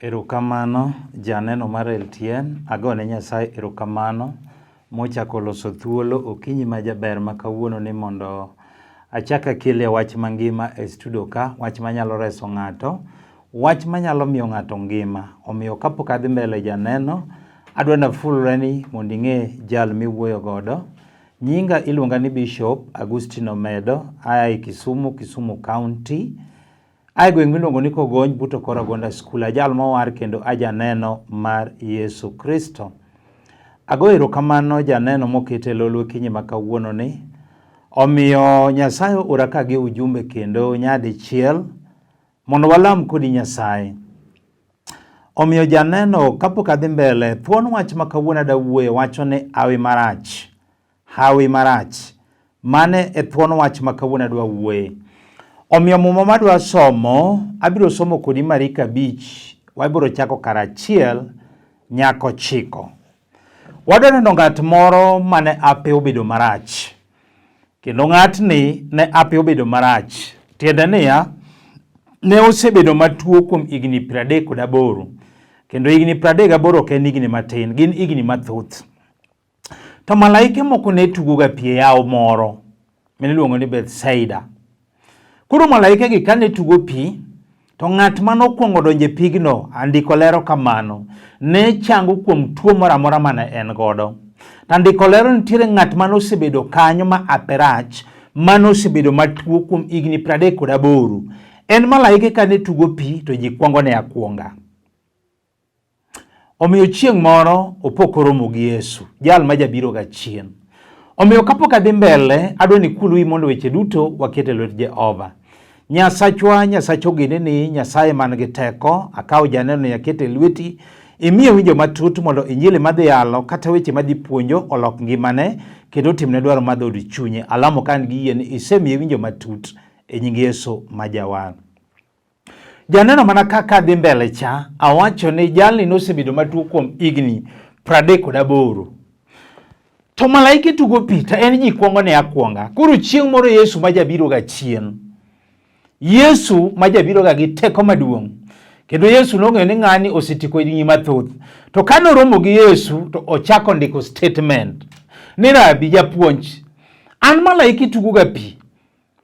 Erokamano janeno mar LTN, agone Nyasaye erokamano mochako loso thuolo okinyi ma jaber ma kawuono ni mondo achak akelie wach mangima e studio ka, wach manyalo reso ng'ato, wach manyalo miyo ng'ato ngima. Omiyo kapok adhi mbele janeno, adwa nafulre ni mondo ing'e jal miwuoyo godo. Nyinga iluonga ni Bishop Agustino Omedo, aya e Kisumu, Kisumu County. Ae gweng' miluongo ni Kogony but Okoro Gonda School, ajal mowar kendo ajaneno mar Yesu Kristo. Ago erokamano janeno moket e lolwe kinyi ma kawuono ni. Omiyo Nyasaye ora ka gi ujumbe kendo nyadichiel mondo walam kodi Nyasaye. Omiyo janeno kapok adhi mbele, thuon wach ma kawuono ada wuoye wacho ni awi marach. Hawi marach. Mane e thuon wach ma kawuono adwa wuoye. Omiyo muma madwa somo, abiro somo kodi Mariko 5, wabiro chako kar 1 nyaka 9. Wadwa neno ng'at moro mane ape obedo marach. Kendo ng'atni ne ape obedo marach. Tiende niya, ne osebedo matuo kuom higni 38. Kendo higni 38 ok en higni matin, gin higni mathoth. To malaike moko ne tugoga pi e yawo moro miluongo ni Bethsaida. Koro malaike gi kane tugo pi, to ng'at ma nokwongo donjo e pigno, andiko lero kamano, ne chango kuom tuo moro amora mane en godo. To andiko lero nitiere ng'at mane osebedo kanyo ma ape rach, mane osebedo matuo kuom higni 38. En malaike kane tugo pi to ji kwongo ne akwonga. Omiyo chieng' moro opo koromo gi Yesu, jal ma jabiro ga chien. Omiyo kapok adhi mbele, adwa ni ikul wiyi mondo weche duto waket e lwet Jehova. Nyasachwa, Nyasach ogendini, Nyasaye man gi teko, akawo janeno ni aketo e lweti, imiye winjo matut mondo injili madhi yalo kata weche madhi puonjo olok ngimane kendo otimne dwaro mar dhood chunye. Alamo ka an gi yie ni isemiye winjo matut e nying Yesu ma Jawar. Janeno mana kaka adhi mbele cha, awacho ni jalni nosebedo matuo kuom higni 38. To malaike tugo pi to en ji kwongo ne akwonga. Koro chieng' moro Yesu ma jabiro ga chien. Yesu ma jabiro ga gi teko maduong'. Kendo Yesu nong'eyo ni ng'ani osetieko higni mathoth. To ka noromo gi Yesu to ochako ndiko statement ni Rabi japuonj, an malaike tugo ga pi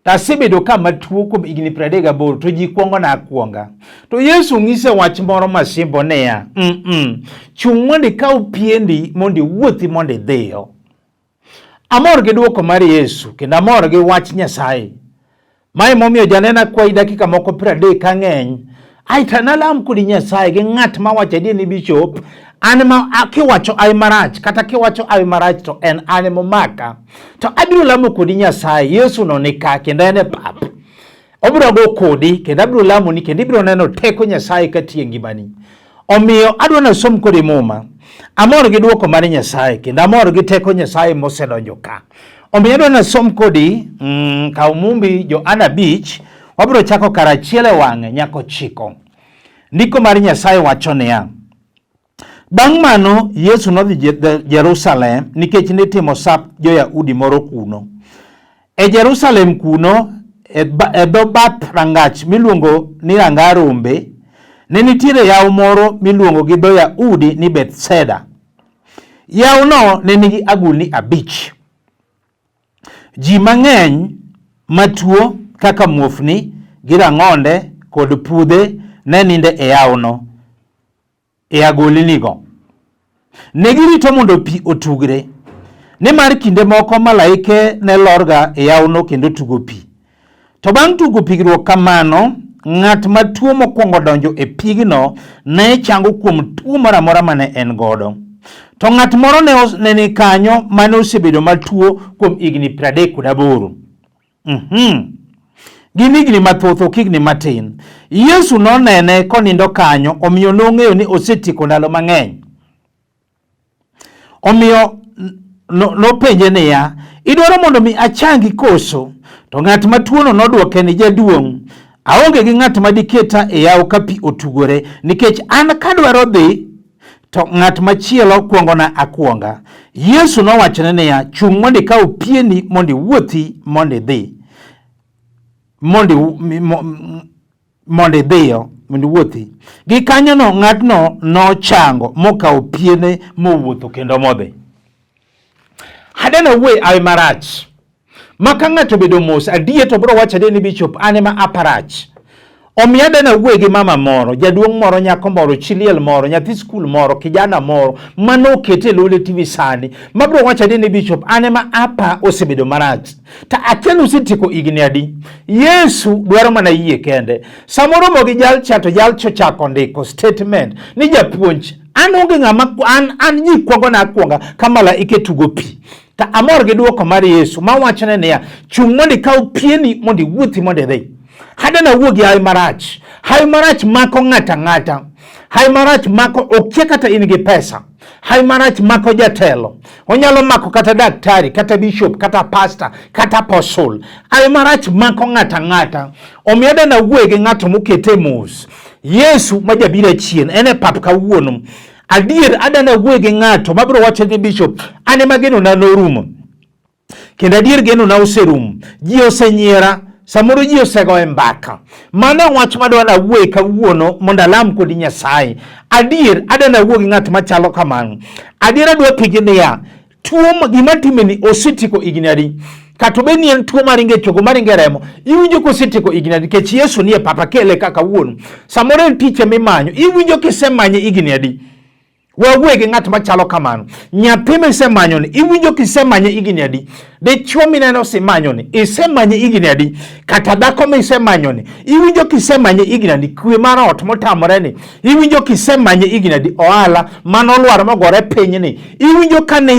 To asebedo ka matuo kuom higni 38 to ji kwongona akwonga. To Yesu ng'ise wach moro masimbo niya, mm -mm, chung' mondo ikaw piendi mondo iwuothi mondo idhiyo. Amor gi dwoko mar Yesu kendo amor gi wach Nyasaye. Mae momiyo janena akwayi dakika moko 30 ka ng'eny. Aita nalam kodi Nyasaye gi ng'at ma wacho adier ni bishop, an ma kiwacho ai marach kata kiwacho ai marach to en an momaka. To abiro lamo kodi Nyasaye, Yesu no ni ka kendo en e pap. Obiro go kodi kendo abiro lamoni kendo ibiro neno teko Nyasaye ka tiyo e ngimani. Omiyo adwa nasom kodi Muma. Amor gi dwoko mar Nyasaye kendo amor gi teko Nyasaye mosedonjo ka. Omiyo adwa nasom kodi kaw Mumbi Johana 5, wabiro chako kar 1 e wang'e nyaka 9. Ndiko mar Nyasaye wacho niya, Bang' mano Yesu nodhi Jerusalem nikech nitimo sap jo-Yahudi moro kuno. E Jerusalem kuno, e dho bath rangach miluongo ni Ranga Rombe, ne nitiere yawo moro miluongo gi dho Yahudi ni Bethsaida. Yawono ne nigi agulni 5. Ji mang'eny matuo kaka muofni gi rang'onde kod pudhe ne ninde e yawono e agolinigo. Ne girito mondo pi otugre, nimar kinde moko malaike ne lorga e yawono kendo tugo pi. To bang' tugo pigruok kamano, ng'at matuo mokwongo donjo e pigno ne chango kuom tuo moro amora mane en godo. To ng'at moro ne ni kanyo mane osebedo matuo kuom higni 38. Gin higni mathoth, ok higni matin. Yesu nonene konindo kanyo, omiyo nong'eyo ni osetieko ndalo mang'eny. Omiyo nopenje niya, idwaro mondo mi achangi koso? To ng'at matuono nodwoke ni, jaduong', aonge gi ng'at ma diketa e yawo ka pi otugore, nikech an kadwaro dhi to ng'at machielo kwongona akwonga. Yesu nowachone niya, chung' mondo ikaw pieni mondo iwuothi mondo idhi. Mondo idhiyo. mondo iwuothi. Gikanyono ng'atno nochango mokawo piene mowuotho kendo modhi. Hadana wuoyi awe marach. Ma ka ng'ato obedo mos adier to biro wacho adier ni bishop an ema aparach. Omiyo adana wuoyi gi mama moro, jaduong' moro, nyako moro, chi liel moro, nyathi skul moro, kijana moro mane okete e Lolwe TV sani mabiro wacho adier ni bishop an ema apa osebedo marach. To akia ni usetieko higni adi? Yesu dwaro mana yie kende. Sama oromo gi jalcha to jalcha ochako ndiko statement ni japuonj an onge ng'ama an ji kwongona akwonga ka malaike tugo pi. To amor gi dwoko mar Yesu ma wachone niya, chung' mondo ikaw pieni mondo iwuothi mondo idhi. Hadana wuo gi hawi marach. Hawi marach mako ng'ato ang'ata. Hawi marach mako okia kata in gi pesa. Hawi marach mako jatelo. Onyalo mako kata daktari, kata bishop, kata pastor, kata apostle. Hawi marach mako ng'ato ang'ata. Omiyo adana wuoye gi ng'ato mokete mos. Yesu ma jabiro achien en e pap kawuono. Adier adana wuoye gi ng'ato mabiro wacho ni bishop, an ema genona norumo. Kendo adier genona oserumo. Ji osenyiera, samoro ji osegoye mbaka. Mano e wach madwa nawuoye kawuono mondo alam kodi Nyasaye. Adier adwa nawuo gi ng'at machalo kamano. Adier adwa penje niya, tuo gima timeni osetieko higni adi? Kata obed ni en tuo maringo e chogo maringo e remo, iwinjo kosetieko higni adi? Nikech Yesu nie pap akele kaka wuonu. Samoro en tich ema imanyo, iwinjo kisemanye higni adi? Wawuoye gi ng'at machalo kamano. Nyathi misemanyoni, iwinjo kisemanye higni adi? Dichwo mineno simanyoni, isemanye higni adi? Kata dhako misemanyoni, iwinjo kisemanye higni adi? Kwe mar ot motamore ni, iwinjo kisemanye higni adi? Ohala manolwar mogore piny ni, iwinjo ka ne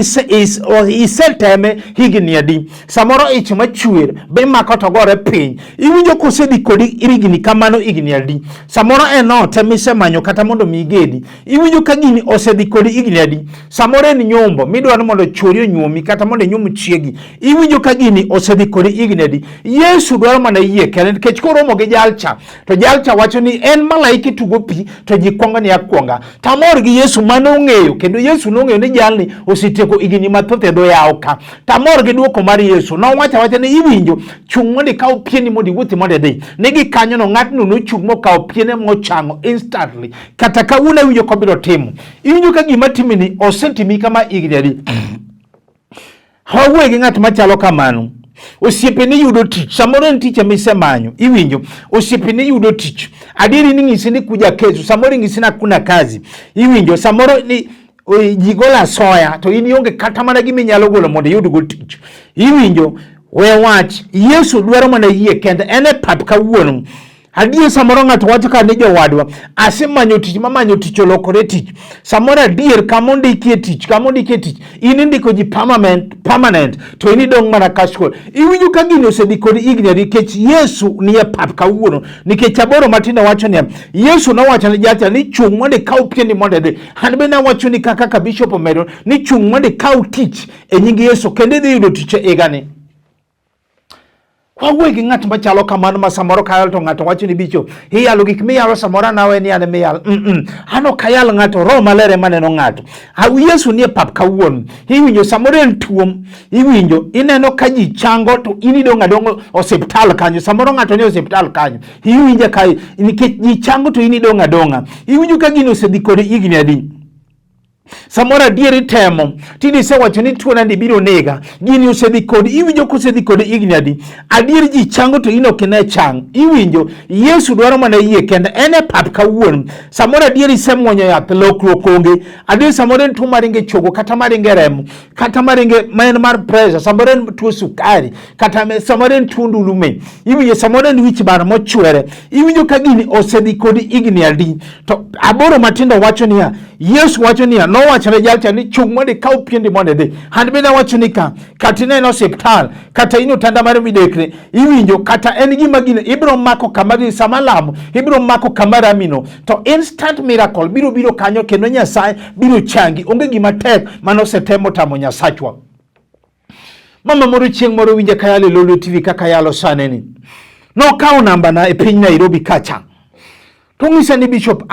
iseteme higni adi? Samoro ich machwer be imako to gore piny, iwinjo kosedhi kodi higni kamano higni adi? Samoro en ot emisemanyo kata mondo mi igedi, iwinjo ka gini osedhi kodi higni adi? Samoro en nyombo midwaro mondo chwori onyuomi kata mondo inyuom chiegi, iwinjo ka gini osedhi kodi higni adi? Yesu dwaro mana yie kende, nikech koromo gi jalcha to jalcha wacho ni en malaike tugo pi to ji kwongo ni akwonga. Tamor gi Yesu mane ong'eyo, kendo Yesu nong'eyo ni jalni osetieko higni mathoth e dho yawo ka. Tamor gi dwoko mar Yesu, nowacho awacha ni iwinjo, chung' mondo ikaw pieni mondo iwuothi mondo idhi. Ne gikanyono ng'atno nochung' mokawo piene mochango instantly. Kata kawuono awinjo kobiro timo. Iwinjo ka gima timini osetimi kama higni adi? Wawuoye gi ng'at machalo kamano. Osiepeni yudo tich, samoro en tich ema isemanyo, iwinjo. Osiepeni yudo tich, adieri ni ng'isi ni kuja kesho, samoro ing'isi ni hakuna kazi, iwinjo. Samoro ni ji golo asoya to in ionge kata mana gima inyalo golo mondo iyud go tich, iwinjo. We wach, Yesu dwaro mana yie kende, en e pap kawuono. Adier samoro ng'ato wacho ka ni jowadwa, asemanyo tich mamanyo tich olokore tich. Samoro adier kama ondikie tich, kama ondikie tich, in indiko ji permanent, permanent to in idong' mana casual. Iwinjo ka gini osedhi kodi higni adi nikech Yesu nie pap kawuono. Nikech aboro matindo wacho niya, Yesu nowacho ne jalcha ni chung' mondo ikaw piendi mondo idhi. An bende awacho ni kaka ka bishop omedo ni chung' mondo ikaw tich e nying Yesu kendo idhi yudo tich e higani. Wawuoye gi ng'at machalo kamano ma samoro kayalo to ng'ato wacho ni bicho iyalo gik miyalo samoro an awe ni an miyalo. An ok ayal ng'ato, Roho Maler ema neno ng'ato. Yesu nie pap kawuono. Iwinjo samoro en tuo, iwinjo ineno ka ji chango to in idong' adong'a osiptal kanyo. Samoro ng'ato nie osiptal kanyo. Iwinjo ka nikech ji chango to in idong' adong'a. Iwinjo ka gini osedhi kodi higni adi? Samoro adier itemo tinde isewacho ni tuona ni biro nega, gini osedhi kodi, iwinjo kosedhi kodi higni adi? Adier ji chango to in ok ine chang. Iwinjo Yesu dwaro mana yie kende, en e pap kawuono. Samoro adier isemuonyo yath, lokruok onge. Adier samoro en tuo maringo e chogo kata maringo e remo kata maringo ma en mar pressure, samoro en tuo sukari kata samoro en tuo ndulume. Iwinjo samoro en wich bar mochwere. Iwinjo ka gini osedhi kodi higni adi? To aboro matindo wacho niya, Yesu wacho niya, nowacho ne jalcha ni chung' mondo ikaw piendi mondo idhi. An bende awacho ni ka kata ineno osiptal kata in otanda mar midekre, iwinjo kata en gima gino ibiro mako kama gi sama lamo, ibiro mako kama ramino to instant miracle biro biro kanyo kendo Nyasaye biro changi. Onge gima tek mane osetemo tamo Nyasachwa. Mama moro chieng' moro winja kayalo e Lolwe TV kaka yalo sani ni. Nokawo nambana e piny Nairobi kacha. To onyisa ni Bishop,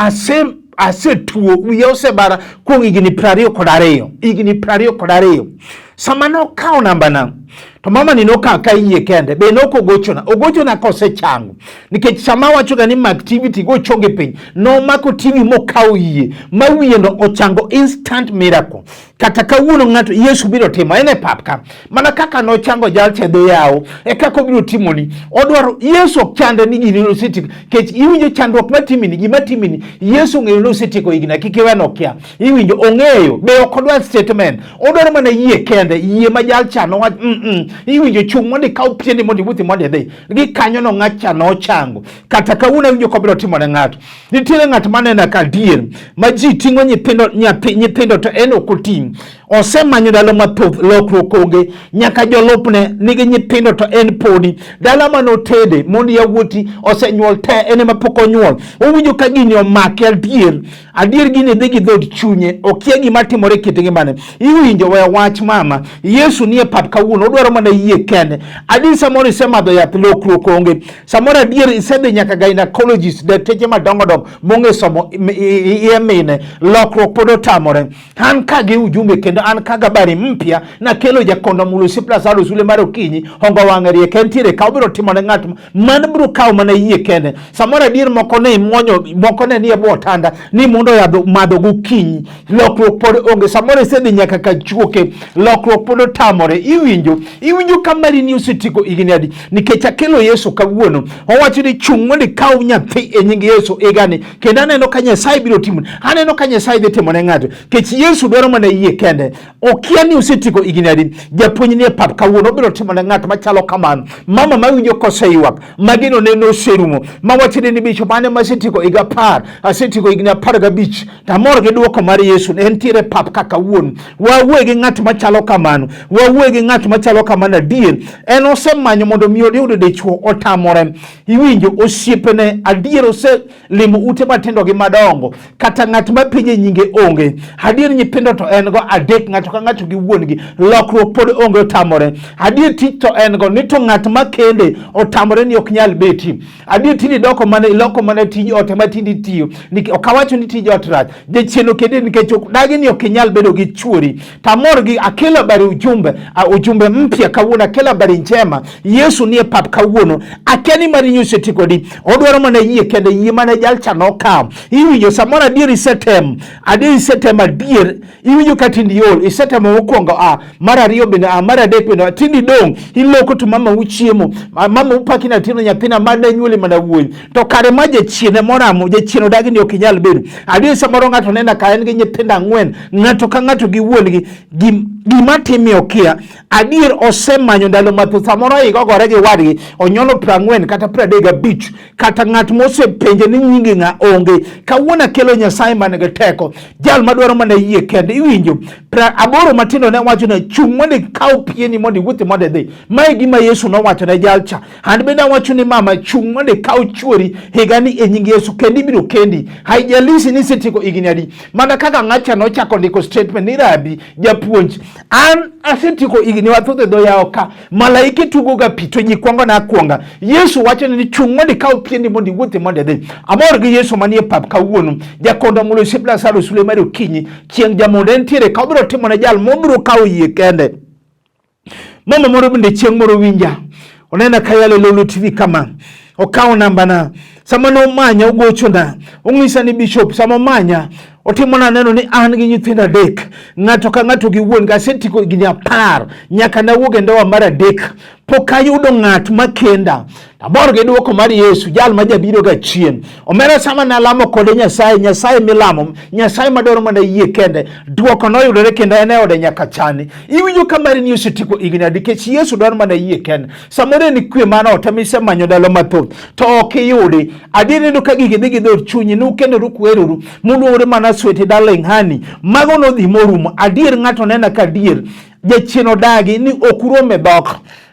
asetuo, wiya osebara kuom higni 22, higni 22. Sama nokawo nambana to mama ni nokawo ka yie kende, be nok ogochona, ogochona kosechango. Nikech sama awachoga ni mak TV to igo chonge piny, nomako TV mokawo yie ma wiye no ochango instant miracle. Kata kawuono ng'ato Yesu biro timo en e pap ka. Mana kaka nochango jalcha e dho yawo, e kaka obiro timoni. Odwaro Yesu ok chande ni gini osetieko. Kech iwinjo chandruok matimini, gima timini, Yesu ong'eyo ni osetieko higni kik iwe nokia. Iwinjo ong'eyo, be ok odwar statement. Odwaro mana yie kende, yie ma jalcha nowach Iwinjo chung' mondo ikaw piendi mondo iwuothi mondo idhi. Gi kanyo no ng'atcha nochango. Kata kawuono awinjo kobiro timo ne ng'ato. Nitiere ng'at maneno ka adier ma ji ting'o nyithindo nyathi nyithindo to en ok oting'. Osemanyo ndalo mathoth lokruok onge nyaka jolupne nigi nyithindo to en podi. Dala mane otede mondo yawuoti osenyuol te en ema pok onyuol. Owinjo ka gini omake adier. Adier gini dhi gi dhood chunye, okia gima timore e kit ngimane. Iwinjo we wach mama, Yesu nie pap kawuono, odwaro mana yie kende. Adier samoro isemadho yath lokruok onge. Samoro adier isedhi nyaka gynecologist, dakteche madongo dongo mong'e somo iye mine, lokruok pod otamore. An ka gi ujumbe kendo an ka gabari mpya nakelo jakondo mulo si plus alo sule mar okinyi hongo wang'e riek entiere ka obiro timo ne ng'at man biro kawo mana yie kende. Samoro adier moko ne imuonyo moko ne nie bwo otanda ni mondo yadho madho gokinyi lokruok pod onge. Samoro isedhi nyaka ka chuoke lokruok pod otamore. Iwinjo iwinjo ka mari ni osetieko higni adi? Nikech akelo Yesu kawuono owacho ni chung' mondo ikaw nyathi e nying Yesu higani kendo aneno ka Nyasaye biro timo, aneno ka Nyasaye dhi timo ne ng'ato kech Yesu dwaro mana yie kende. Okia ni osetieko higni adi. Japuonj nie pap kawuono obiro timo ne ng'at machalo kamano. Mama mawinjo koseywak magino ne noserumo mawacho ni bishop an ema asetieko higa 10 asetieko higni 15 to amor gi dwoko mar Yesu ne entiere pap ka kawuono. Wawuoye gi ng'at machalo kamano, wawuoye gi ng'at machalo kamano adier. En osemanyo mondo mi oyud dichwo otamore. Iwinjo osiepene adier oselimo ute matindo gi madongo, kata ng'at ma penje nyinge onge. Adier nyithindo to en go adek, ng'ato ka ng'ato gi wuon-gi, lokruok pod onge otamore. Adier tich to en go, ni to ng'at ma kende otamore ni ok nyal beti. Adier tinde idoko mana iloko mana tij ot ema tinde itiyo. Ok awacho ni tij ot rach. Jachien okende nikech ok dagi ni ok inyal bedo gi chuori. Tamor gi akelo habari ujumbe, ujumbe mpya kawuono, akelo habari njema. Yesu nie pap kawuono. Akia ni mari nyosi ti kodi. Odwaro mana yie kende, yie mana jalcha nokawo. Iwinjo samoro adier isetem, adier isetem adier. Iwinjo ka tinde iol, isetemo mokwongo a, mar ariyo bende a, mar adek bende a, tinde idong', iloko to mama uchiemo, mama upaki na tino nyathina ma ne nyuoli mana wuoyi. To kare ma jachien ema oramo, jachien odagi ni ok inyal bedo. Adier samoro ng'ato nena ka en gi nyithindo ang'wen, ng'ato ka ng'ato gi wuon-gi, gima time okia. Adier osemanyo ndalo mathoth, samoro higa ogore gi wadgi, onyuolo 40 kata 35, kata ng'at mosepenje ni nyingi ng'a onge. Kawuono akelo Nyasaye man gi teko, jal madwaro mana yie kende. Iwinjo 80 matindo ne wacho ne chung' mondo ikaw pieni mondo iwuothi mondo idhi. Ma e gima Yesu nowacho ne jalcha. An bende awacho ni mama chung' mondo ikaw chuori higani e nying Yesu kendo ibiro kendi. Haijalishi ni isetieko higni adi. Mana kaka ng'acha nochako ndiko statement ni rabi japuonj an asetieko higni mathoth e dho yawo ka malaike tugo ga pi to ji kwongo na akwonga. Yesu wacho ni chung' mondo ikaw piendi mondo iwuothi mondo idhi. Amor gi Yesu manie pap kawuono. Jakondo mulo osiep Lazaro sule mar okinyi. Chieng' jamondo entiere ka obiro timo ne jal mobiro kawo yie kende. Mama moro bende chieng' moro winja. Onena ka yalo Lolo TV kama. Okawo nambana. Sama nomanya ogochona. Onyisa ni bishop sama omanya otimona neno ni an gi nyithindo adek. Ng'ato ka ng'ato gi wuon gi asetieko higni 10 nyaka nawuog e ndoa mar 3. Pok ayudo ng'at makenda. Amor gi dwoko mar Yesu, jal ma jabiro ga chien. Omera sama nalamo kode Nyasaye, Nyasaye milamo, Nyasaye madwaro mana yie kende. Dwoko noyudore kendo en e ode nyaka chani. Iwinjo ka mari ni osetieko higni adi nikech Yesu dwaro mana yie kende. Samoro en kwe mar ot ema isemanyo ndalo mathoth to ok iyudi. Adier ineno ka gigi dhi gi dhood chunyi, nukendoru kuheroru, muluongore mana sweetie darling honey. Mago nodhi morumo. Adier ng'ato nena ka adier jachien odagi ni ok urom e dhok.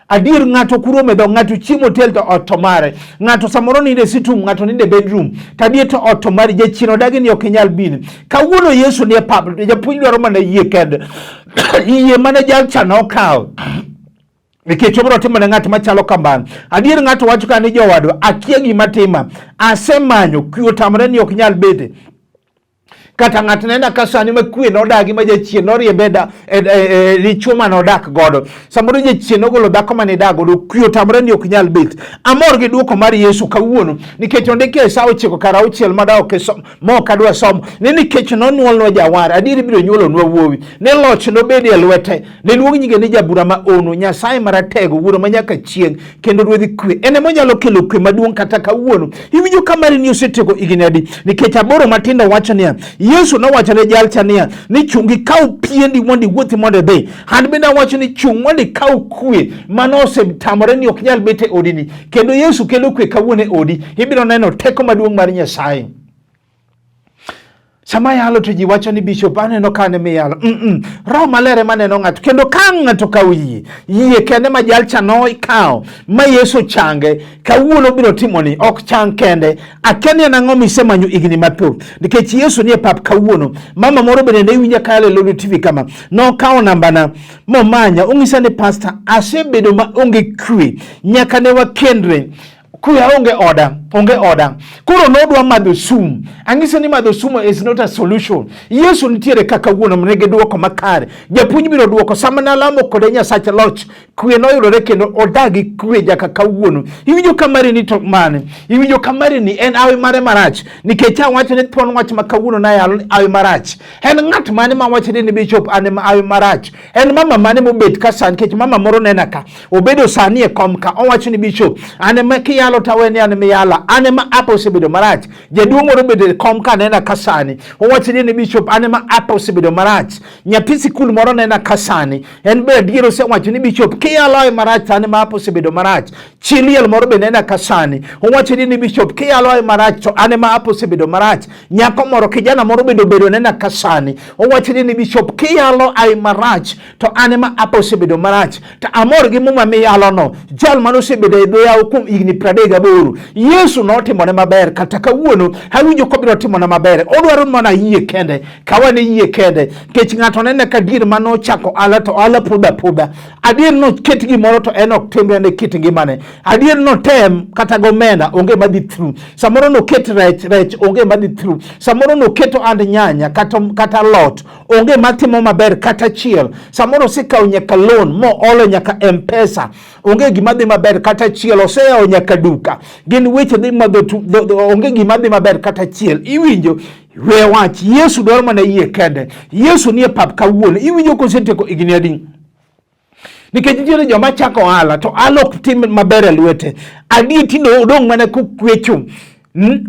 Adier ng'ato ok urom e dhok, ng'ato chiemo hotel to ot to mare. Ng'ato samoro nindo e sitting, ng'ato nindo e bedroom. To adier to ot to mari, jachien odagi ni ok inyal bini. Kawuono Yesu nie pap, japuonj dwaro mana yie kende. Yie mane jalcha nokawo. Nikech obiro timo ne ng'at machalo kamano. Adier ng'ato wacho ka ni jowadwa, akia gima tima. Asemanyo, kwe otamore ni ok nyal bete. Kata ng'at nena ka sani ma kwe nodagi ma jachien noriembe e dichwo mane odak godo. Samoro jachien nogolo dhako mane idak godo, kwe otamore ni ok nyal bet. Amor gi duoko mar Yesu kawuono nikech ondiki e sa 9:06 ma da ok ma ok adwa somo ni nikech nonyuolnwa jawar, adier ibiro nyuolonwa wuowi, ni loch nobedi e lwete, ne luong nyinge ni jabura ma ono, Nyasaye maratego, wuoro ma nyaka chieng', kendo ruodh kwe. En ema onyalo kelo kwe maduong' kata kawuono. Iwinjo ka mari ni osetieko higni adi? Nikech aboro matindo wacho niya, Yesu nowacho ne jalcha niya, ni chung' ikaw piendi mondo iwuothi mondo idhi. An bende awacho ni chung' mondo ikaw kwe mano osetamore ni ok nyal bet e odini. Kendo Yesu kelo kwe kawuono e odi, ibiro neno teko maduong' mar Nyasaye. Sama yalo to ji wacho ni bishop aneno ka ne miyalo. Roho Maler ema neno ng'ato kendo ka ng'ato kawo yie, yie kende ma jalcha nokawo ma Yesu change, kawuono biro timoni ok chang kende. Akia ni en ang'o misemanyo higni mathoth nikech Yesu nie pap kawuono. Mama moro bende ne winja ka yalo e Lolwe TV kama, nokawo nambana momanya, onyisa ni pastor, asebedo ma onge kwe nyaka ne wakendre kwe onge oda, onge oda. Koro nodwa madho sum. Ang'ise ni madho sum is not a solution. Yesu nitiere kaka wuono nigi dwoko makare. Japuonj biro dwoko sama nalamo kode Nyasach loch, kwe noyudore kendo odagi kwe nyaka kawuono. Iwinjo ka mari ni to mane? Iwinjo ka mari ni en awi mare marach. Nikech awacho ni thuon wach ma kawuono nayalo ni awi marach. En ng'at mane ma wacho ni bishop an ema awi marach? En mama mane mobet ka sani? Nikech mama moro nena ka obedo sani e kom ka owacho ni bishop an ema kiyalo to awe ni an miyala, an ema apa osebedo marach. Jaduong' moro obedo e kom ka nena ka sani owacho ni bishop an ema apa osebedo marach. Nyathi sikul moro nena ka sani en be adier osewacho ni bishop kiyalo awe marach to an ema apa osebedo marach. Chi liel moro be nena ka sani owacho ni bishop kiyalo awe marach to an ema apa osebedo marach. Nyako moro kijana moro bende obedo nena ka sani owacho ni bishop kiyalo awe marach to an ema apa osebedo marach. To amor gi muma miyalono, jal mane osebedo e dho yawo kuom higni 38, Yesu notimone maber. Kata kawuono awinjo kobiro timona maber. Odwaro mana yie kende, kawa ne yie kende, nikech ng'ato nene ka adier mane ochako ohala to ohala pudha pudha. Adier noket gimoro to en ok timre ne kit ngimane. Adier notem kata gomena onge madhi through. Samoro noket rech, rech onge madhi through. Samoro noketo and nyanya kata alot onge matimo maber kata achiel. Samoro osekawo nyaka loan moolo nyaka M-Pesa, onge gima dhi maber kata achiel. Oseyawo nyaka duka, gin weche dhi madho, onge gima dhi maber kata achiel. Iwinjo? We wach, Yesu dwaro mana yie kende. Yesu nie pap kawuono. Iwinjo kosetieko higni adi? Nikech nitiere joma chako ohala to ohala ok tim maber e lwete. Adier tinde odong' mana kokwecho.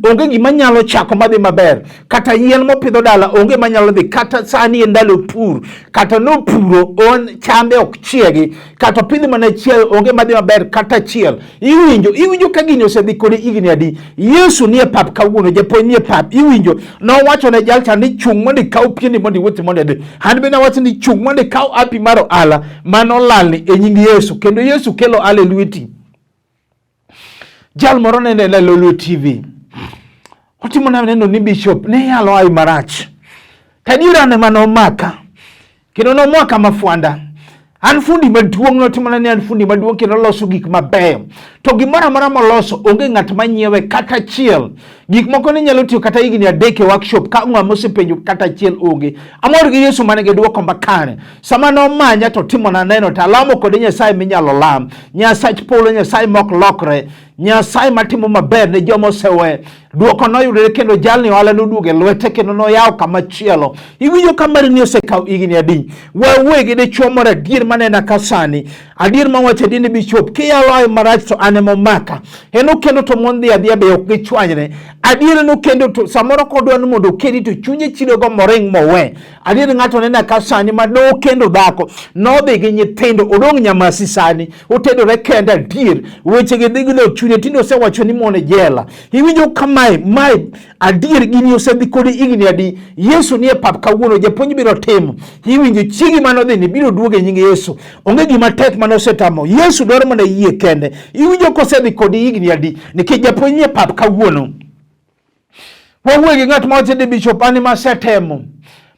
Onge gima nyalo chako madhi maber. Kata yien mopidho dala onge manyalo dhi. Kata sani en ndalo pur, kata nopuro on chambe ok chiegi, kata opidh mana achiel onge madhi maber kata achiel. Iwinjo? Iwinjo ka gini osedhi kode higni adi? Yesu nie pap kawuono, japuonj nie pap. Iwinjo? Nowacho ne jalcha ni chung' mondo ikaw pieni mondo iwuothi mondo idhi. An bende awacho ni chung' mondo ikaw api mar ohala mano lalni e nying Yesu, kendo Yesu kelo ohala e lweti. Jal moro nene e Lolwe TV. Otimo na neno ni bishop ne yalo ai marach. Tadiera ne mano omaka. Kendo nomaka mafwanda. An fundi maduong' notimona ni an fundi maduong' kendo loso gik mabeyo. To gimoro amora moloso onge ng'at manyiewe kata achiel. Gik moko ne nyalo tiyo kata higni 3 e workshop ka ng'ama osepenjo kata achiel onge. Amor gi Yesu mane gi dwoko makare. Sama nomanya to timona neno to alamo kode Nyasaye minyalo lam. Nyasach polo, Nyasaye mok lokre. Nyasaye matimo maber ne joma osewe. Dwoko noyudore kendo jalni ohala noduogo e lwete kendo noyawo kama chielo. Iwinjo ka mari ni osekawo higni adi? Wawuoye gi dichuo moro adier manena ka sani. Adier mawacho adier ni bishop kiyalo ayo marach to an ema omaka. En okendo to mon dhi adhiya be ok gichwanyre. Adier en okendo to samoro kodwa ni mondo okendi to chunye chido go moring mowe. Adier ng'ato nena ka sani ma nokendo dhako nodhi gi nyithindo odong' nyamasi sani otedore kende adier weche gi dhi gi lo chunye tinde osewacho ni mon e jela. Iwinjo kamae mae adier gini osedhi kode higni adi? Yesu nie pap kawuono, japuonj biro timo. Iwinjo chiegi mane odhi ni biro duogo e nying Yesu. Onge gima tek mane osetamo. Yesu dwaro mana yie kende. Iwinjo kosedhi kode higni adi? Nikech japuonj nie pap kawuono. Wawuoyo gi ng'at ma wacho ni bishop an ema asetemo.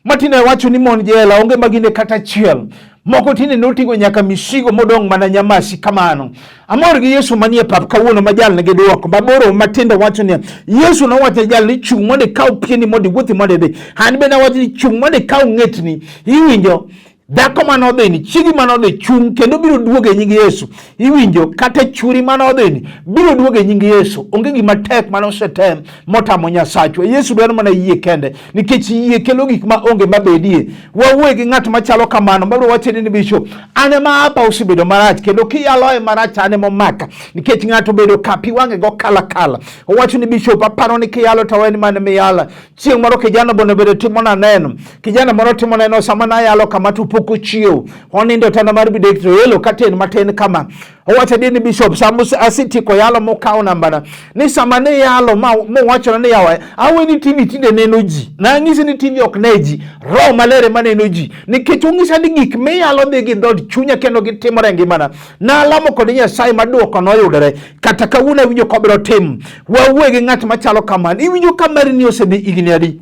Matinde wacho ni mon jela onge magine kata achiel. Moko tinde noting'o nyaka misigo modong' mana nyamasi kamano. Amor gi Yesu manie pap kawuono ma jal nigi dwoko. Baboro matindo wacho niya, Yesu nowacho ne jal ni chung' mondo ikaw pieni mondo iwuothi mondo idhi. An bende awacho ni chung' mondo ikaw ng'etni. Iwinjo? Dhako mane odhini, chiegi mane odhi chung' kendo biro duogo e nying Yesu. Iwinjo? Kata churi mane odhini biro duogo e nying Yesu. Onge gima tek mane osetem motamo Nyasachwa. Yesu dwaro mana yie kende, nikech yie kelo gik ma onge mabedie. Wawuoye gi ng'at machalo kamano, mabiro wacho ni bishop, an ema apa osebedo marach, kendo kiyaloe marach an ema omaka, nikech ng'ato obedo ka pi wang'e go kala kala. Owacho ni bishop, aparo ni kiyalo to en mane miyala. Chieng' moro kijana bono bedo timona neno. Kijana moro timo neno sama nayalo kama to pok ochiew. Onindo e otanda mar bidek to elo katen matin kama. Owacho adier ni bishop, sama asetieko yalo mokawo nambana, ni sama ne yalo mowachona ni yawa, awe ni TV tinde neno ji. Nang'ise ni TV ok ne ji, Roho Maler ema neno ji. Nikech ong'isa ni gik miyalo dhi gi dhood chunya kendo gitimore e ngimana. Nalamo kod Nyasaye ma dwoko noyudore. Kata kawuono awinjo kobiro timo. Wawuoye gi ng'at machalo kamano. Iwinjo ka mari ni osedhi higni adi?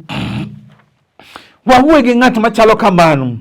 Wawuoye gi ng'at machalo kamano.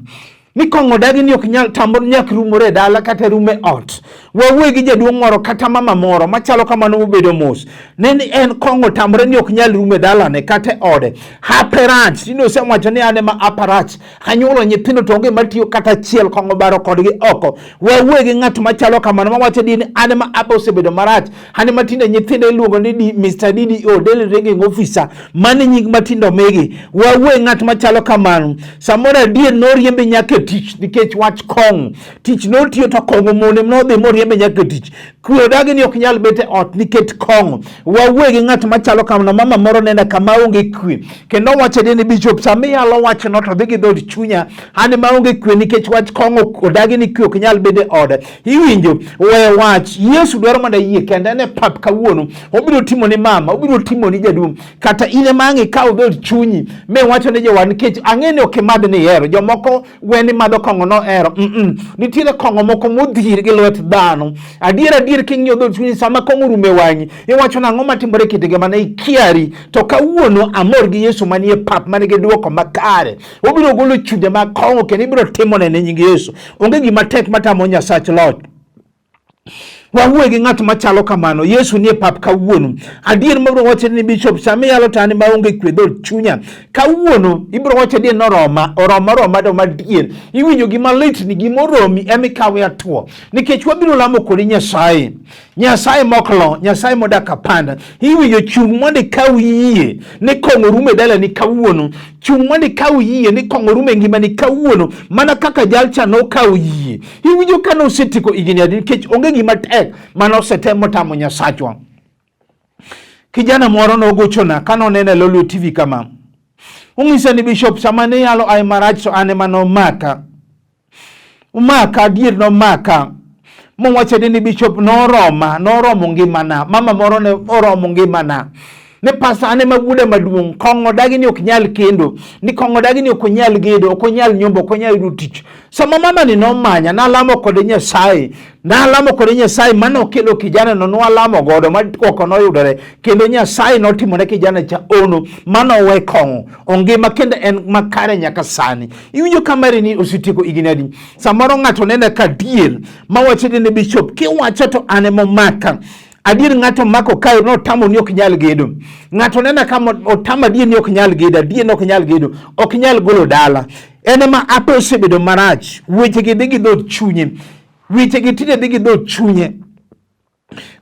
Ni kong'o dagi ni ok nyal tambo nyak rumore e dala kata rume ot. Wawuoye gi jaduong' moro kata mama moro machalo kamano mobedo mos. Ne ni en kong'o tamore ni ok nyal rume dalane kata e ode. Hape rach, tinde osewacho ni an ema apa rach. Anyuolo nyithindo to onge matiyo kata achiel, kong'o baro kodgi oko. Wawuoye gi ng'at machalo kamano mawacho ni an ema apa osebedo marach. An ema tinde nyithindo iluongo ni Mr. DDO, Daily Ringing Officer, mano e nying matindo omigi. Wawuoye ng'at machalo kamano. Samoro adier noriembe nyaka e tich nikech wach kong'o. Tich notiyo to kong'o mone nodhi moriembe nyaka e tich. Kwe odagi ni ok nyal bet e ot nikech kong'o. Wawuoye gi ng'at machalo kamano, mama moro nena kama onge kwe. Kendo owacho ni bishop, sama iyalo wachno to dhi gi dhood chunya. An ema onge kwe nikech wach kong'o odagi ni kwe ok nyal bedo e ode. Iwinjo? We wach. Yesu dwaro mondo iyie kende en e pap kawuono. Obiro timo ni mama, obiro timo ni jaduong'. Kata in ema ang' ikaw dhood chunyi miwacho ni jowa nikech ang'e ni ok imadh ni ihero. Jomoko we ni madho kong'o nohero. Nitiere kong'o moko modhir gi lwet dhano. Adier adier king'iyo dhood chunyi sama kong'o orumo e wang'i, iwacho nang'o matimore e kit ngimana ikiari. To kawuono amor gi Yesu manie pap manigi dwoko makare. Obiro golo chunje mag kong'o kendo ibiro timone ne nying Yesu. Onge gima tek matamo Nyasach loch. Wawuoye gi ng'at machalo kamano. Yesu nie pap kawuono. Adier mabiro wacho ni bishop sama iyalo to an maonge kwe dhood chunya. Kawuono ibiro wacho adier noroma, oroma oroma to madier. Iwinjo gima lit ni gima oromi ema ikawe atuo. Nikech wabiro lamo kodi Nyasaye. Nyasaye moklo, Nyasaye modak apanda. Iwinjo chung' mondo ikaw yie ni kong'o rumo e dalani kawuono. Chung' mondo ikaw yie ni kong'o rumo e ngimani kawuono. Mana kaka jalcha nokawo yie. Iwinjo ka nosetieko higni adi nikech onge gima tek mane osetem motamo Nyasachwa. Kijana moro nogochona ka noneno e Lolwe TV kama. Ong'isa ni Bishop sama ne yalo ai marach to an ema nomaka. Omaka adier nomaka. Mowacho ni Bishop noroma, noromo ngimana. Mama moro ne oromo ngimana. Ni pasa an ema wuoda maduong' kong'o dagi ni ok nyal kendo, ni kong'o dagi ni ok onyal gedo, ok onyal nyombo, ok onyal yudo tich. Sama mama ni nomanya, nalamo kode Nyasaye, nalamo kode Nyasaye mane okelo kijana no, nwalamo godo ma oko noyudore, kendo Nyasaye notimo ne kijana cha ono mane owe kong'o, ongima kendo en makare nyaka sani. Iwinjo ka mari ni osetieko higni adi? Samoro ng'ato nene ka dier mawacho ni bishop kiwacho to an ema omaka. Adier ng'ato mako kae notamo ni ok nyal gedo. Ng'ato nena ka otamo adier ni ok nyal gedo, adier ni ok nyal gedo, ok nyal golo dala. En ema ape osebedo marach, weche gi dhi gi dhood chunye. Weche gi tinde dhi gi dhood chunye.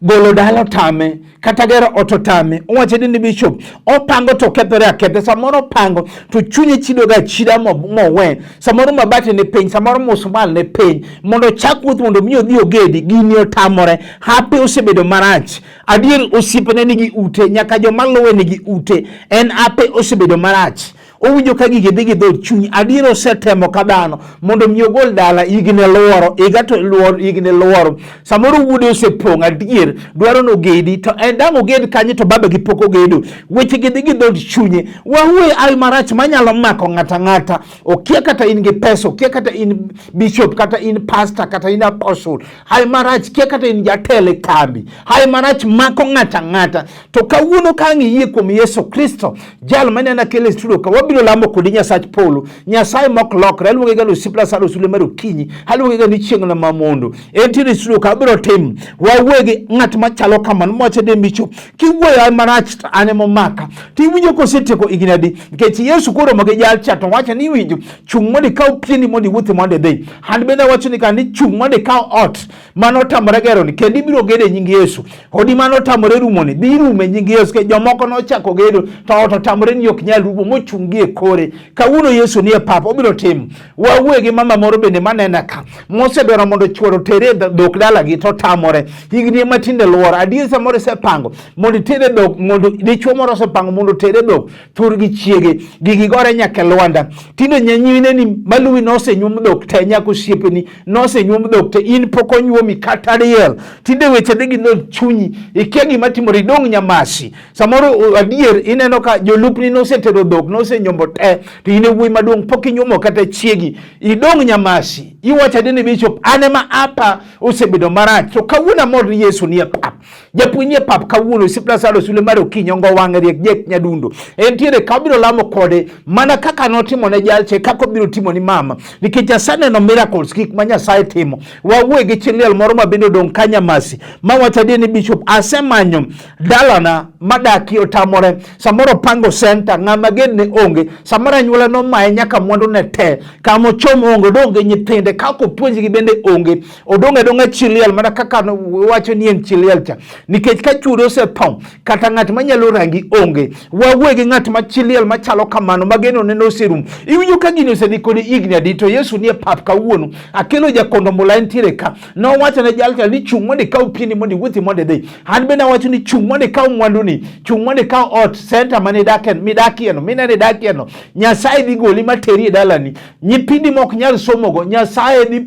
Golo dala otame, kata gero ot otame. Owacho ni bishop, opango to okethore aketha. Samoro opango to chunye chidoga achida mowe. Samoro mabati ni piny, samoro musmal ni piny. Mondo ochak wuoth mondo mi odhi ogedi, gini otamore. Hape osebedo marach. Adier osiepene nigi ute, nyaka joma luwe nigi ute. En hape osebedo marach. Owinjo ka gigi dhi gi dhood chuny. Adier osetemo ka dhano mondo mi ogol dala, higni luoro, higa to luoro, higni luoro. Samoro wuode osepong' adier, dwaro ni ogedi, to en dang' oged kanye to babagi pok ogedo. Weche gi dhi gi dhood chunye. Wawuoye ai marach manyalo mako ng'ata ng'ata. Okia kata in gi pesa, okia kata in bishop, kata in pastor, kata in apostle. Hai marach kia kata in jatelo e kambi. Hai marach mako ng'ata ng'ata. To kawuono ka ang' iyie kuom Yesu Kristo, jal mane an akelo e studio ka, wabiro Wabiro lamo kodi Nyasach polo, Nyasaye mok lokre. Aluonge ga ni osiep Lazaro sule mar okinyi, aluonge ga ni chieng' na mamondo. Entiere e studio ka abiro timo. Wawuoye gi ng'at machalo kamano mwacho de micho. Kiwuoyo marach to an ema omaka. To iwinjo kosetieko higni adi? Nikech Yesu koromo gi jal cha to wacho ni iwinjo chung' mondo ikaw pieni mondo iwuothi mondo idhi. An bende awacho ni ka ni chung' mondo ikaw ot mane otamore geroni kendo ibiro gedo e nying Yesu. Odi mane otamore rumoni dhi rumo e nying Yesu. Nikech jomoko nochako gedo to ot otamore ni ok nyal rumo mochung' gi e kore. Kawuono Yesu nie pap obiro timo. Wawuoye gi mama moro bende manena ka mosedwaro mondo chuore otere e dhok dalagi to otamore. Higni ema tinde luoro. Adier samoro isepango mondo itere dhok mondo dichuo moro osepango mondo otere dhok thurgi chiege gigi gore nyaka e lwanda. Tinde nyimineni maluwi nosenyuom dhok te nyaka osiepeni nosenyuom dhok te in pok onyuomi kata diel. Tinde weche dhi gi chunyi ikia gima timore idong' nyamasi. Samoro adier ineno ka jolupni nosetero dhok nosenyombo te to in e wuoyi maduong' pok inyuomo kata chiegi idong' nyamasi iwacho adier ni bishop an ema apa osebedo marach to kawuono amor ni Yesu nie pap japuonj nie pap kawuono osiep Lazaro sule mar okinyi ongo wang'e riek jek nyadundo entiere ka obiro lamo kode mana kaka notimo ne jalche kaka obiro timo ni mama nikech aseneno miracles gik ma Nyasaye timo wawuoye gi chi liel moro ma bende odong' ka nyamasi ma wacho adier ni bishop asemanyo dalana madaki otamore samoro pango center ng'ama gen ne onge samoro anyuola nomaye nyaka mwandu ne te kama ochom onge odong' gi nyithinde kaka opuonjgi bende onge odong' adong'a chi liel mana kaka wacho ni en chi liel cha nikech ka chuore osetho kata ng'at manyalo rangi onge wawuoye gi ng'at ma chi liel machalo kamano mageno ne noserumo iwinjo ka gini osedhi kodi higni adi to Yesu nie pap kawuono akelo jakondo mula entiere ka Nowacho ne jalcha ni chung' mondo ikaw pieni mondo iwuothi mondo idhi. An bende awacho ni chung' mondo ikaw mwanduni, chung' mondo ikaw ot, senta mane idakie, midakieno, minene idakieno. Nyasaye dhi goli materi e dalani. Nyithindi mok nyal somogo, Nyasaye dhi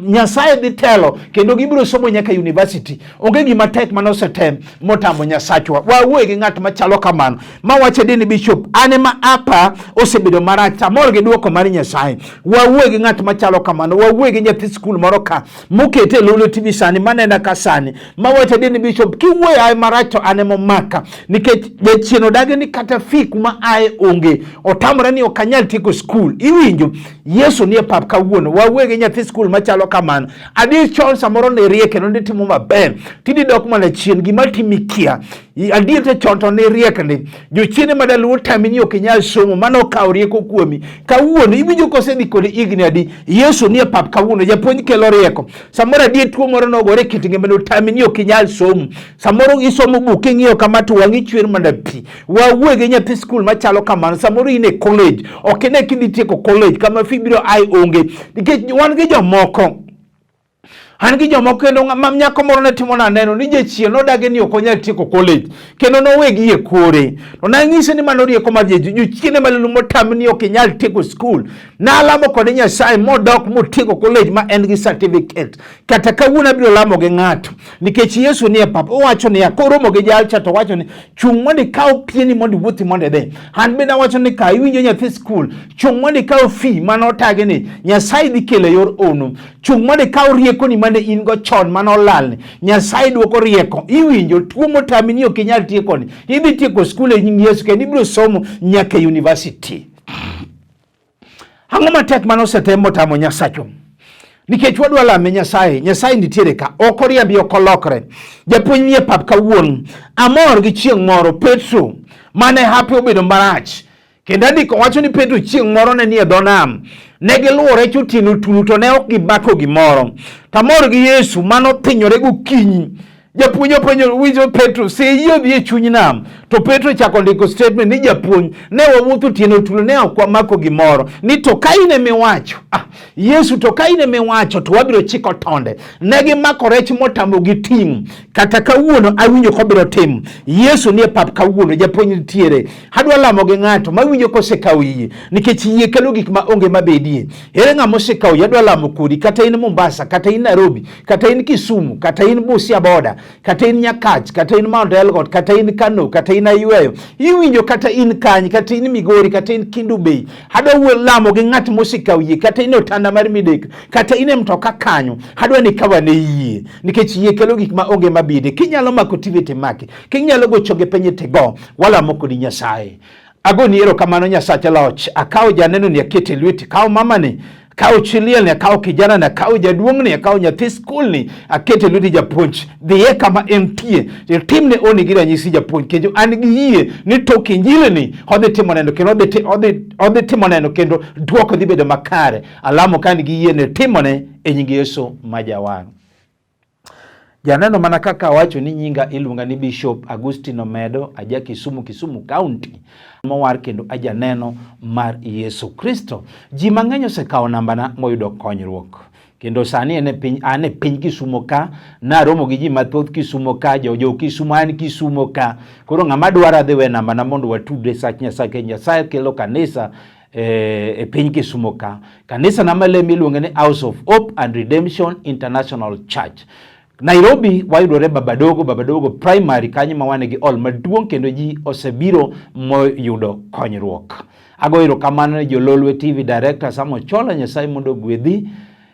Nyasaye dhi telo kendo gibiro somo nyaka university. Onge gima tek mane osetem motamo Nyasachwa. Wawuoye gi ng'at machalo kamano mawacho ni bishop an ema apa osebedo marach amor gi duoko mar Nyasaye. Wawuoye gi ng'at machalo kamano, wawuoye gi nyathi skul moro ka mokete e Lolwe TV sani manena ka sani mawacho ni bishop kiwuoyo aye marach to an ema omaka nikech jachien odagi ni kata fi kuma aye onge otamore ni ok anyal tieko skul. Iwinjo Yesu nie pap kawuono. Wawuoye gi nyathi skul machalo kamano. Adier chon samoro ne riek kendo ne timo maber. Tinde dok mana chien gima timi kia. Adier to chon to ne riek ndi. Jochiende ma daluo tami ni ok inyal somo mano okawo rieko kuomi. Kawuono iwinjo kosedhi kodi higni adi. Yesu nie pap kawuono. Japuonj kelo rieko. Samoro adier tuo moro nogore e kit ngimani otami ni ok inyal somo. Samoro isomo buk king'iyo kama to wang'i chwer mana pi. Wawuoye gi nyathi skul machalo kamano. Samoro in e college. Ok ine kidhi tieko college kama fi biro ai onge. Nikech wan gi jomoko. An gi jomoko kendo nyako moro ne timo naneno ni jachien nodagi ni ok onyal tieko college kendo nowegi e kore. To nanyise ni mano rieko mar jochiende malulu motami ni ok inyal tieko skul. Nalamo kode Nyasaye modok motieko college ma en gi certificate. Kata kawuono abiro lamo gi ng'ato nikech Yesu nie pap owacho niya koromo gi jalcha to owacho ni chung' mondo ikaw pieni mondo iwuothi mondo idhi. An bende awacho ni ka iwinjo nyathi skul chung' mondo ikaw fee mane otagi ni Nyasaye dhi kelo e yor ono. Chung' mondo ikaw riekoni mane in go chon mane olalni. Nyasaye duoko rieko. Iwinjo tuo motami ni ok inyal tiekoni. Idhi tieko skul e nying Yesu kendo ibiro somo nyaka e university. Ang'o matek mane osetem motamo Nyasachwa? Nikech wadwa lame Nyasaye, Nyasaye nitiere ka, ok oriembi, ok olokre. Japuonj nie pap kawuono. Amor gi chieng' moro Petro mane hape obedo marach. Kendo andiko wacho ni Petro chieng' moro ne nie dho nam. Ne giluwo rech otieno tulu to ne ok gimako gimoro. Tamor gi Yesu mano thinyore gokinyi. Japuonj openjo winjo Petro, seyie odhi e chuny nam. To Petro chako ndiko statement ni japuonj, ne wawuotho otieno tulu ne ok wamako gimoro. Ni to ka in emiwacho, ah, Yesu to ka in emiwacho to wabiro chiko tonde. Ne gimako rech motamogi ting'. Kata kawuono awinjo kobiro timo. Yesu nie pap kawuono, japuonj nitiere. Adwa lamo gi ng'ato mawinjo kosekawo yie, nikech yie kelo gik ma onge mabedie. Ere ng'ama osekawo yie? Adwa lamo kodi, kata in Mombasa, kata in Nairobi, kata in Kisumu, kata in Busia boda, kata in Nyakach, kata in Mount Elgon, kata in Kano, kata in Ayweyo. Iwinjo kata in Kany, kata in Migori, kata in Kendu Bay. Adwa lamo gi ng'at mosekawo yie, kata in e otanda mar midek, kata in e mtoka kanyo. Adwa ni kawane yie, nikech yie kelo gik ma onge mabede. Kinyalo mako TV to imaki, kinyalo gocho gi piny to igo. Walamo kodi Nyasaye. Agoni erokamano Nyasacha loch. Akawo janeno ni akete e lweti. Kawo mamani, kawo chi liel ni, akawo kijana ni, akawo jaduong' ni, akawo nyathi skul ni, akete e lweti japuonj. Dhiye kama entie, itimne oni gi ranyisi japuonj. Kendo an gi yie ni tok injili ni odhi timo neno kendo odhi timo neno kendo dwoko dhi bedo makare. Alamo ka an gi yie ni timone e nying Yesu ma Jawar. Janeno mana kaka awacho ni nyinga iluonga ni Bishop Agustino Omedo, aja Kisumu, Kisumu County, mowar kendo ajaneno mar Yesu Kristo. Ji mang'eny osekawo nambana moyudo konyruok. Kendo sani en e piny, an e piny Kisumo ka, naromo gi ji mathoth Kisumo ka, jo jo Kisumo, an Kisumo ka. Koro ng'ama dwaro adhi we nambana mondo watudre sach Nyasaye, Nyasaye kelo kanisa e, e piny Kisumo ka. Kanisa na malemo iluonge ni House of Hope and Redemption International Church. Nairobi wayudore Babadogo, Babadogo Primary kanyo ma wan gi hall maduong' kendo ji osebiro moyudo konyruok. Ago erokamano ne Jololwe TV director Sam Ochola, Nyasaye mondo ogwedhi.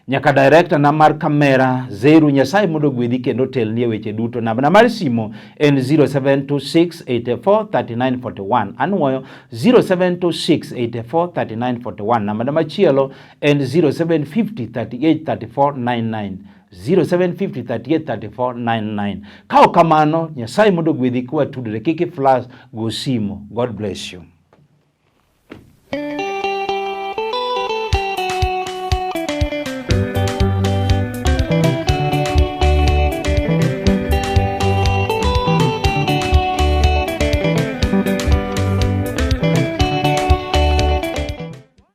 Nyaka director na mar kamera Zeru, Nyasaye mondo ogwedhi kendo otelni e weche duto. Namba na mar simo en 0726843941. Anwoyo 0726843941. Namba na machielo en 0750383499. 0750383499. Ka ok kamano, Nyasaye mondo ogwedhi kwa tudre, kik i flash go simo. God bless you.